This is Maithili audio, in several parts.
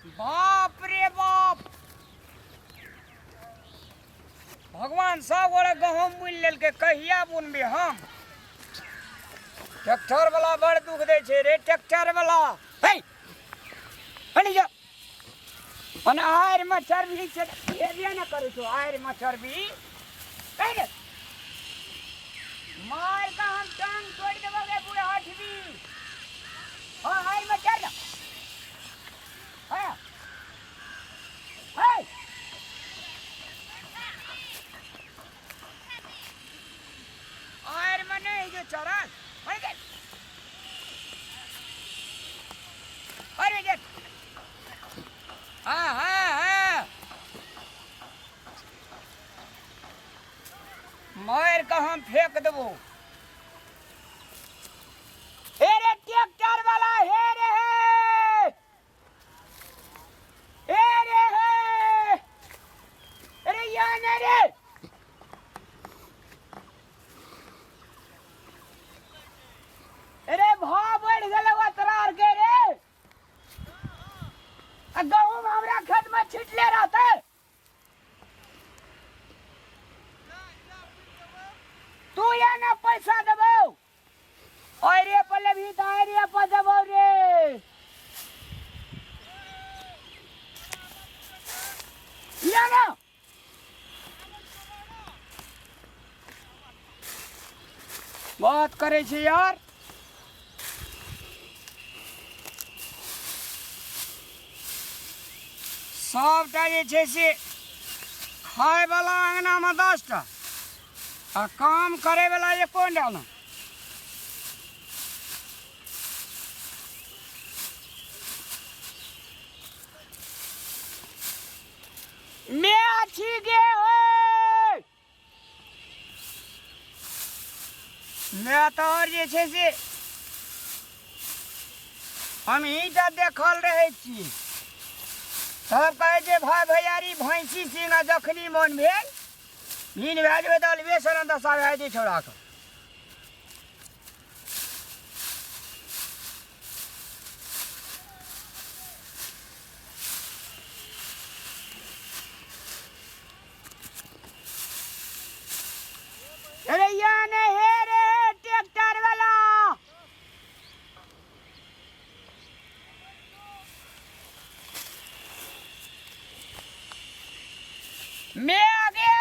बाप रे बाप, भगवान सब गोरे गहूम बुनि लेलकै, कहिया बुनबै हम? ट्रैक्टर वाला बड़ दुख दै छै रे, ट्रैक्टर वाला। हे हनी जा, मने आड़िमे चरबी छै, हेबे ने करै छौ आड़िमे चरबी। हे रे, मार के हम टांग तोड़ि देबौ गे बूढ़ा हटबी। हाँ, आड़िमे चढ़ ना। हाँ, हे, आड़िमे नहि जो चढ़ल। अरे अरे जे, हाँ हाँ हाँ, मारि कऽ हम फेंक देबो। हे रे ट्रैक्टर वाला, हे रे हे, हे रे हे, अरे या नहीं रे, अरे भाव बढ़ गेलै तोरा आर के रे। आ गहूम हमरा खेत में छिटले रहते, तू या ना पैसा देबौ, अरे पर लेबही तऽ अरे पर देबौ रे। या ना बात करै छी यार। सबटा जे छै से खायवला अङ्गनामे 10टा आ काम करैवला एको टा नहि। मैं छी गे ओए, मैं तऽ आओर जे छै से हम ईटा देखल रहै छी। सब कहै छै भाय भैयारी भैंसी सिंह, जखनी मन भेल भिन भए जेबै तऽ अलबे सड़न दशा भए जेतै छौड़ाके। अरे या ने हे रे ट्रैक्टर वाला, मैं आ गया।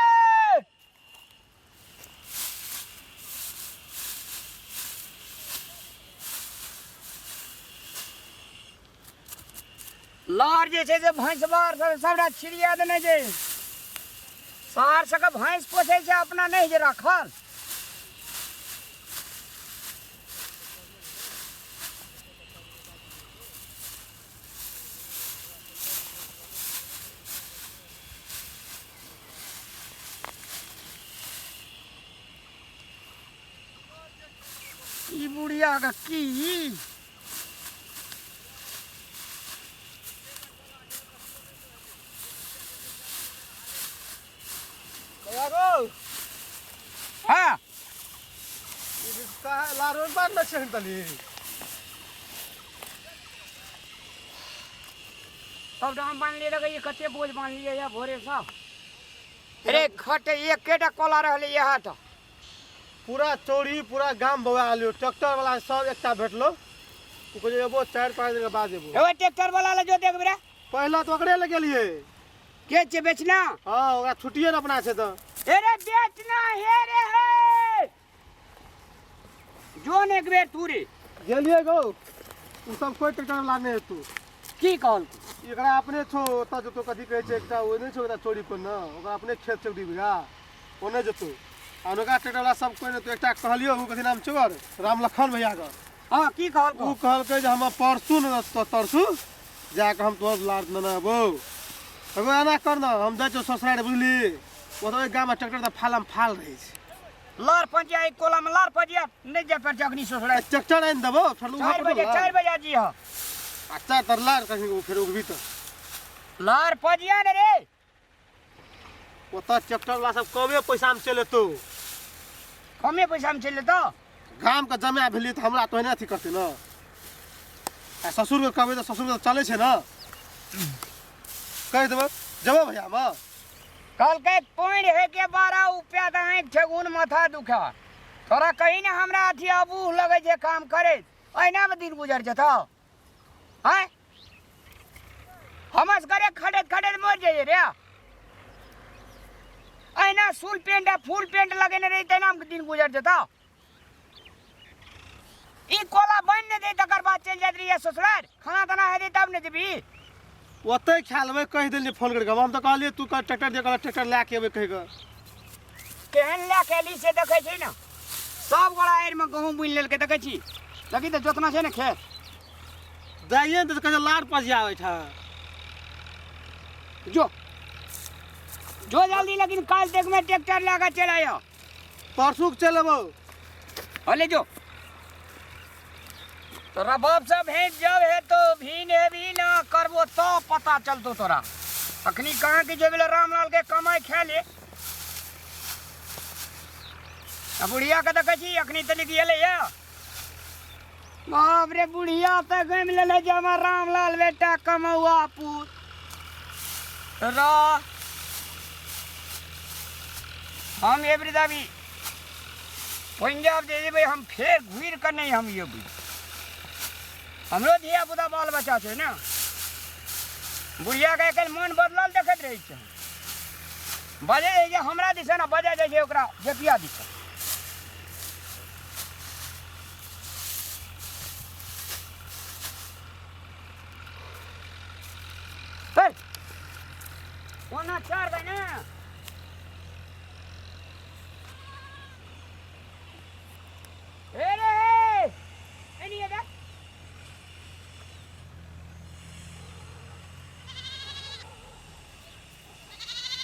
लार जे छै से भैंसबार सब सबटा छिड़िया देने छै। सार सबके भैंस पोसै छै, अपना नहि जे राखल। ई बुढ़िया के की हाँ लारो बांधना छै तली। सब हम बान्हलियै, देखै कते बोझ बान्हलियै या भोरे सब। अरे खट एकेटा कोला रहलै इएह टा। पूरा चोरी पूरा गाम बौआ लियो। ट्रैक्टर वाला सब एकटा भेटलो, ओ कहै एबो 4-5 दिन के बाद एबो। एगो ट्रैक्टर वाला ले जो देखबे रे। पहला तो ओकरे ले गेलियै। के छै बेचना? हाँ, ओकरा छुट्टिए ने अपना छै तऽ। अरे बेचना हे रे हे, जो ने एक बेर तू रे गेलियै गो, ओ सब कोई ट्रैक्टर वाला नहि हेतौ। की कहल? एकरा अपने छौ ओतऽ जेतौ, कथी कहै छै एकटा ओ नहि छौ एकटा चोरी पर ने, ओकरा अपने खेत छै 2 बीघा, ओने जेतौ। आ ओकरा ट्रैक्टर वाला सब कोई नहि, एकटा कहलियौ ओ कथी नाम छौ ओकर, राम लखन भैया के। हाँ, की कहल? ओ कहलकै जे हम परसू ने तरसू जाके हम तोहर लार नेने अबौ। एगो एना कर ने, हम जाइ छियौ ससुरारि, बुझली, ओतऽ ओहि गाममे ट्रैक्टर तऽ फालम फाल रहै छै। लार पंजिया एक कोला में लार पंजिया नहीं जाए पर जगनी ससुरारि। ट्रैक्टर आनि देबौ फेर। 4 बजे, 4 बजे जी। हाँ अच्छा, तर लार कहीं फेर उगबी तऽ लार पंजिया ने रे। ओतऽ ट्रैक्टर वाला सब कमे पैसामे चलि एतौ। कमे पैसामे चलि एतौ? गामके जमा भेलियै तऽ हमरा तऽ ओहिना अथी करतै ने। आ ससुरके कहबै तऽ ससुरके तऽ चलै छै ने। कहि देबै जेबो भैया हम कहलकै पानि हे के बारा उपया तऽ आँखि ठेहुन माथा दुखा तोरा कही ने हमरा अथी अबूह लगै छै काम करैत अहिनामे दिन गुजर जेतौ आँय हम असगरे खटैत खटैत मरि जाइए रे। अहिना फुल पेंट आ फुल पेंट लगेने रही तहिना दिन गुजर जेतौ। ई कोला बनि नहि दे तकर बाद चलि जाइत रहिए ससुरार, खाना ताना हेतै तब ने जेबही। ओतहि खा लेबै कहि देलियै फोन करि कऽ। हम तऽ कहलियै तू कह ट्रैक्टर दे, कहलक ट्रैक्टर लए के एबै कहि कऽ। केहन लए के एली से देखै छी ने, सब गोड़ा आड़िमे गहूँम बुनि लेलकै। देखै छी, देखी तऽ जोतना छै ने खेत। दैये ने तऽ कहै छै लार पजिया ओहिठाम। जो जो जल्दी, लेकिन काल्हि देखमे ट्रैक्टर लए कऽ चलि आइयो। परसू के चलि एबौ। अले जो तोरा बाप से भेंट जब हेतो, भीन हेबी ना करबो तो पता चलतो तोरा। अखनी कहाँ की जेबे रामलाल के कमाई खा ले। आ बुढ़िया के देखै छी अखनी तनिक एलै या। बाप रे, बुढ़िया तऽ गमि लेले जे हमर रामलाल बेटा कमौआ पूत र। हम एबरी दाबी पंजाब जे जेबै, हम फेर घुरि कऽ नहि हम एबै। हमरो धिया पुता बाल बच्चा छै ने। बुढ़ियाके आइ काल्हि मन बदलल देखैत रहै छै। बजै छै जे हमरा दिस ने बजै जाइ छै ओकरा जेपिया दिस। हे, ओना चढ़बै ने। हे रे, हे एनी देख।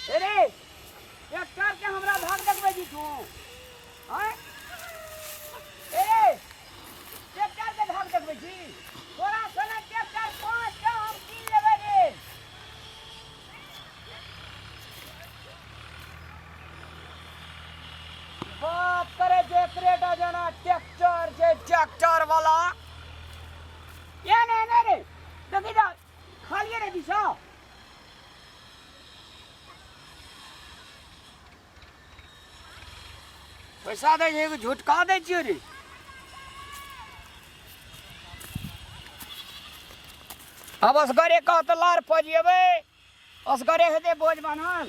हे रे, ट्रैक्टर के हमरा भाग देखबै छी तू? आँय ए, ट्रैक्टर के भाग देखबै छी? तोरा सने ट्रैक्टर 5 टा हम कीन लेबै रे। बात करे छै एकरेटा जना ट्रैक्टर छै, ट्रैक्टर वाला। ए ने ने रे, देखी जा खालिए रे दिशा। पैसा दै छै एगो झुटका दै छियो रे। आब असगरे कह तऽ लार पजिएबै, असगरे हेतै बोझ बान्हल।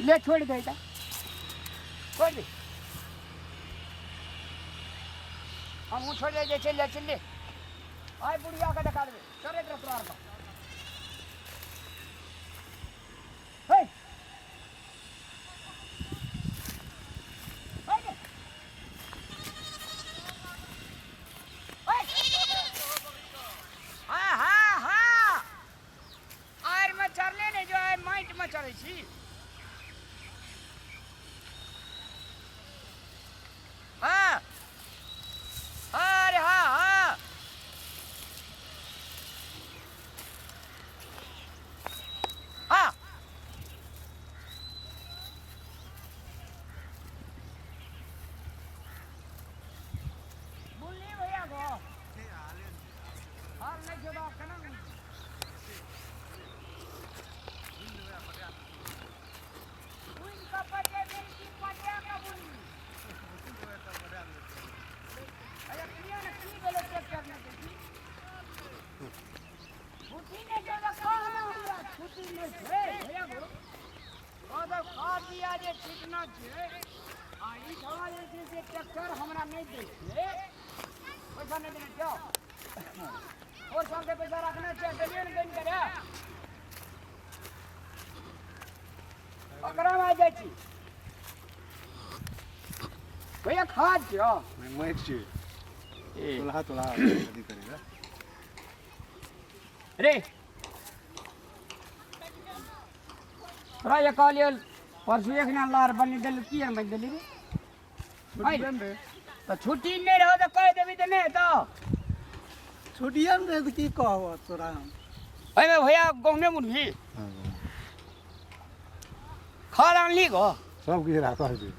ले छोड़ि दे, तऽ छोड़ि दे, हमहूँ छोड़ि दै चलि जाइ। चलि आइ बुढ़ियाके देखा देबै। चलैत रह तोरा आरके। हे हे रे। हे। हाँ हाँ हाँ, आड़िमे चढ़ले नहि जो, आइ माटिमे चढ़ै छी। हाँ, अरे हाँ हाँ हाँ। बोलली भैया गो हाल नहि छौ बाप, केना बुनि कऽ पटेबै कि पटा कऽ बुनबी? अरे किया ने की भेलै ट्रैक्टर नहि दै छी? छुट्टी नहि छै तऽ कहना हमरा छुट्टी नहि छै भैया गो। कहऽ खाद बिया जे छिटना छै आ ई ठमा जे छै से ट्रैक्टर हमरा नहि दै छै। पैसा नहि देने छौ, और साल के पैसा रखने छै, देलियै ने गनि के रे। ओकरामे आइ जाइ छी भैया, खाद छौ। माटि छै, तोलहा तोलहा अथी करेगा। रे तोरा जे कहलियौ परसू एक ना लार बनि देलू, किया बनि देली रे? रे तऽ छुट्टी नहि रहो तऽ कहि देबी तऽ नहि हेतौ। छुट्टिए ने रहै तऽ की कहबऽ तोरा हम? एहिमे भैया गहूँमे बुनबही? खाद आनली गो? सब किछु राखल छै।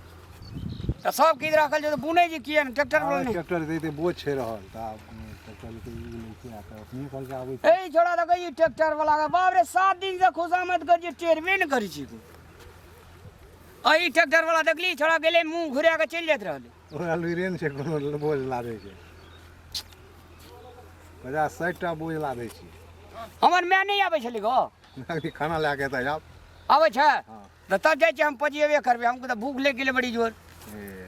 तऽ सब किछु राखल छै तऽ बुनै जे किया ने ट्रैक्टर वाला नहि ट्रैक्टर देते बोझ छै रहल तऽ आब ट्रैक्टर के ई लै छै आ तऽ अपने कहलकै आबै छै। ए छोड़ा देखै ई ट्रैक्टर वाला के बाप रे 7 दिन से खुशामद कर जे टेरबे ने करै छी आ ई ट्रैक्टर वाला देखली छोड़ा गेलै मुँह घुरा के चलि जाइत रहलै। ओकरा लुरिए ने छै कोनो बोझ लादै छै 50-60 टा बोझ लादै छियै। हमर माय नहि आबै छलै गो। अभी खाना लए कऽ एतै आब। आबै छै? हँ। तऽ तब जाइ छियै हम पजिएबे करबै, हमको तऽ भूख लागि गेलै बड़ी जोर। ए।